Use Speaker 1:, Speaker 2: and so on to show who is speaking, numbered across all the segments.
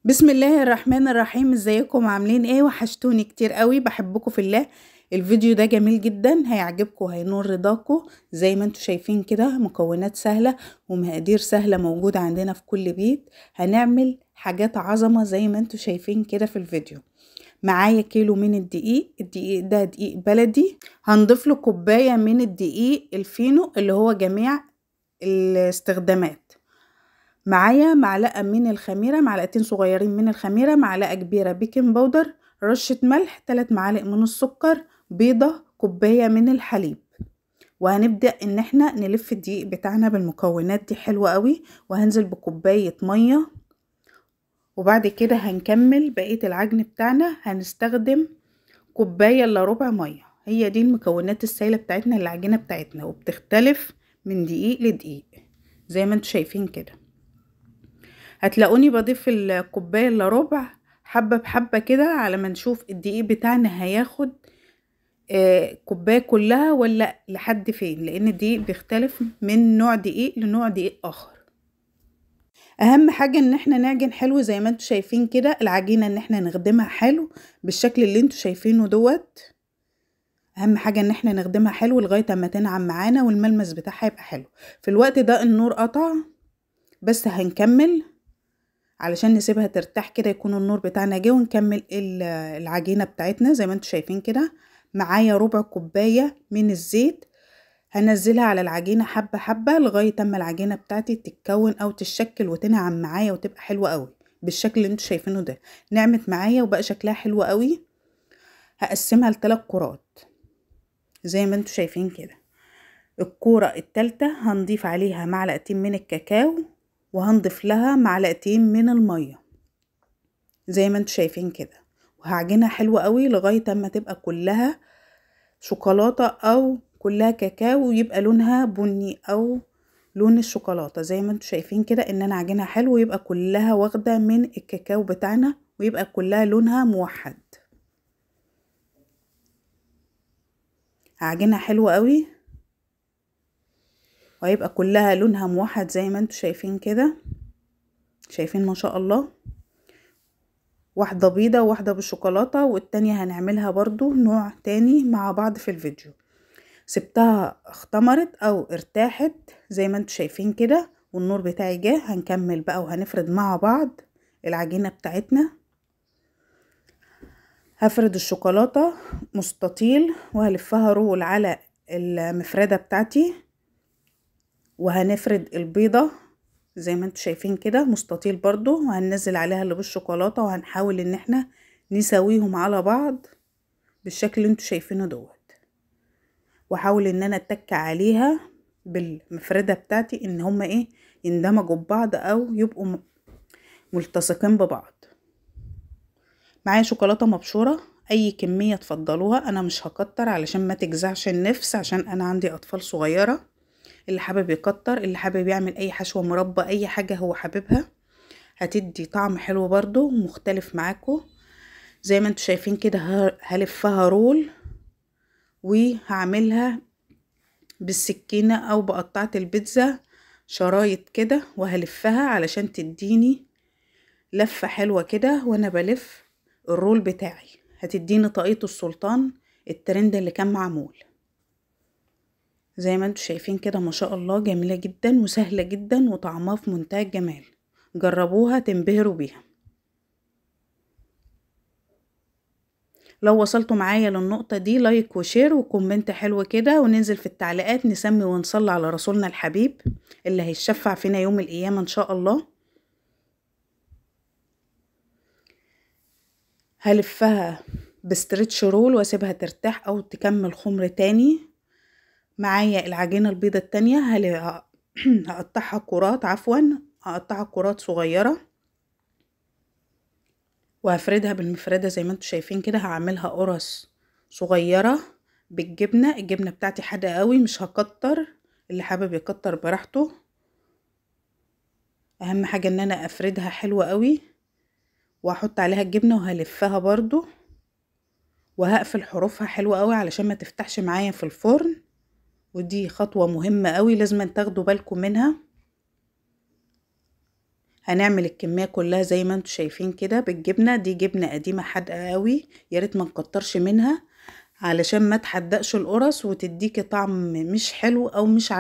Speaker 1: بسم الله الرحمن الرحيم. ازيكم عاملين ايه؟ وحشتوني كتير قوي، بحبكم في الله. الفيديو ده جميل جدا، هيعجبكم وهينور رضاكم. زي ما انتم شايفين كده مكونات سهلة ومقادير سهلة موجودة عندنا في كل بيت. هنعمل حاجات عظمة زي ما انتم شايفين كده في الفيديو. معايا كيلو من الدقيق، الدقيق ده دقيق بلدي، هنضيف له كوباية من الدقيق الفينو اللي هو جميع الاستخدامات. معايا معلقة من الخميرة، معلقتين صغيرين من الخميرة، معلقة كبيرة baking powder، رشة ملح، 3 معالق من السكر، بيضة، كوباية من الحليب. وهنبدأ ان احنا نلف الدقيق بتاعنا بالمكونات دي حلوة قوي. وهنزل بكوباية مية، وبعد كده هنكمل بقية العجن بتاعنا. هنستخدم كوباية الا ربع مية. هي دي المكونات السائلة بتاعتنا العجينة بتاعتنا، وبتختلف من دقيق لدقيق زي ما انتم شايفين كده. هتلاقوني بضيف الكوباية الا ربع حبة بحبة كده على ما نشوف الدقيق بتاعنا هياخد كوباية كلها ولا لحد فين، لان الدقيق بيختلف من نوع دقيق لنوع دقيق اخر. اهم حاجة ان احنا نعجن حلو زي ما انتم شايفين كده العجينة، ان احنا نخدمها حلو بالشكل اللي انتم شايفينه دوت. اهم حاجة ان احنا نخدمها حلو لغاية اما تنعم معانا والملمس بتاعها يبقى حلو. في الوقت ده النور قطع، بس هنكمل علشان نسيبها ترتاح كده، يكون النور بتاعنا جه ونكمل العجينة بتاعتنا زي ما انتم شايفين كده. معايا ربع كوباية من الزيت، هنزلها على العجينة حبة حبة لغاية اما العجينة بتاعتي تتكون او تتشكل وتنعم معايا وتبقى حلوة قوي بالشكل اللي انتم شايفينه ده. نعمت معايا وبقى شكلها حلو قوي. هقسمها لثلاث كرات زي ما انتم شايفين كده. الكورة التالتة هنضيف عليها معلقتين من الكاكاو، وهنضيف لها معلقتين من المية زي ما انتم شايفين كده. وهعجنها حلوة قوي لغاية اما تبقى كلها شوكولاتة او كلها كاكاو، ويبقى لونها بني او لون الشوكولاتة زي ما انتم شايفين كده. ان انا عجنها حلو ويبقى كلها واخدة من الكاكاو بتاعنا، ويبقى كلها لونها موحد. هعجنها حلوة قوي وهيبقى كلها لونها موحد زي ما انتم شايفين كده. شايفين ما شاء الله، واحدة بيضة وواحدة بالشوكولاتة، والتانية هنعملها برضو نوع تاني مع بعض في الفيديو. سبتها اختمرت او ارتاحت زي ما انتم شايفين كده، والنور بتاعي جه. هنكمل بقى وهنفرد مع بعض العجينة بتاعتنا. هفرد الشوكولاتة مستطيل وهلفها رول على المفردة بتاعتي، وهنفرد البيضة زي ما انتم شايفين كده مستطيل برضو، وهننزل عليها اللي بالشوكولاتة، وهنحاول ان احنا نساويهم على بعض بالشكل اللي انتم شايفينه دوت. واحاول ان انا اتك عليها بالمفردة بتاعتي ان هما ايه يندمجوا ببعض او يبقوا ملتصقين ببعض. معايا شوكولاتة مبشورة، اي كمية تفضلوها، انا مش هكتر علشان ما تجزعش النفس، عشان انا عندي اطفال صغيرة. اللي حابب يكتر، اللي حابب يعمل اي حشوة مربى، اي حاجة هو حاببها، هتدي طعم حلو برضو مختلف معاكم. زي ما انتم شايفين كده هلفها roll، وهعملها بالسكينة او بقطعة البيتزا شرايط كده، وهلفها علشان تديني لفة حلوة كده وانا بلف ال roll بتاعي. هتديني طاقية السلطان الترند اللي كان معمول زي ما انتم شايفين كده. ما شاء الله جميلة جدا وسهلة جدا وطعمها في منتهى الجمال. جربوها تنبهروا بيها. لو وصلتوا معايا للنقطة دي like و share و comment حلو كده، وننزل في التعليقات نسمي ونصلي على رسولنا الحبيب اللي هيشفع فينا يوم القيامة ان شاء الله. هلفها ب stretch roll واسيبها ترتاح او تكمل خمر تاني. معايا العجينة البيضة التانية هقطعها كرات، عفوا هقطعها كرات صغيرة، وهفردها بالمفردة زي ما انتم شايفين كده. هعملها قرص صغيرة بالجبنة. الجبنة بتاعتي حادقة قوي مش هكتر، اللي حابب يكتر براحته. اهم حاجة ان انا افردها حلوة قوي، وهحط عليها الجبنة وهلفها برضو، وهقفل حروفها حلوة قوي علشان ما تفتحش معايا في الفرن. ودي خطوة مهمة قوي لازم تاخدوا بالكم منها. هنعمل الكمية كلها زي ما انتم شايفين كده بالجبنة. دي جبنة قديمة حادقة قوي، يا ريت ما نكترش منها علشان ما تحدقش القرص وتديكي طعم مش حلو او مش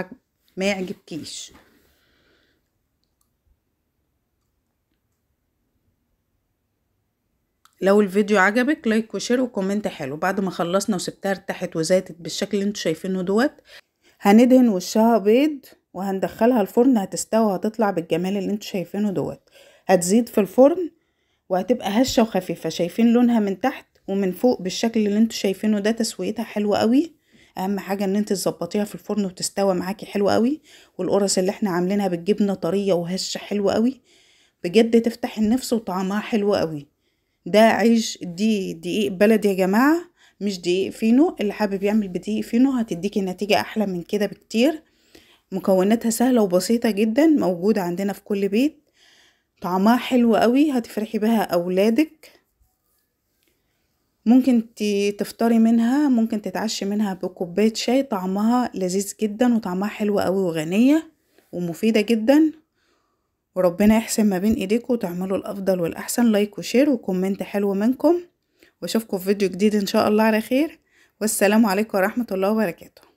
Speaker 1: ما يعجبكيش. لو الفيديو عجبك like و share و comment حلو. بعد ما خلصنا وسبتها ارتاحت وزادت بالشكل اللي انتم شايفينه دوت، هندهن وشها بيض وهندخلها الفرن. هتستوي وهتطلع بالجمال اللي انتم شايفينه دوت. هتزيد في الفرن وهتبقى هشه وخفيفه. شايفين لونها من تحت ومن فوق بالشكل اللي انتم شايفينه ده، تسويتها حلوه قوي. اهم حاجه ان انت تظبطيها في الفرن وتستوى معاكي حلوه قوي. والقرص اللي احنا عاملينها بالجبنه طريه وهشه حلوه قوي بجد، تفتح النفس وطعمها حلو قوي. ده عيش دي دقيق بلدي يا جماعه، مش دقيق فينو. اللي حابب يعمل بدقيق فينو هتديكي نتيجه احلى من كده بكتير. مكوناتها سهله وبسيطه جدا، موجوده عندنا في كل بيت، طعمها حلو قوي، هتفرحي بها اولادك. ممكن تفطري منها، ممكن تتعشي منها بكوبايه شاي. طعمها لذيذ جدا وطعمها حلو قوي وغنيه ومفيده جدا. وربنا يحسن ما بين ايديكم وتعملوا الافضل والاحسن. like و share و comment حلو منكم، واشوفكم في فيديو جديد ان شاء الله على خير. والسلام عليكم ورحمة الله وبركاته.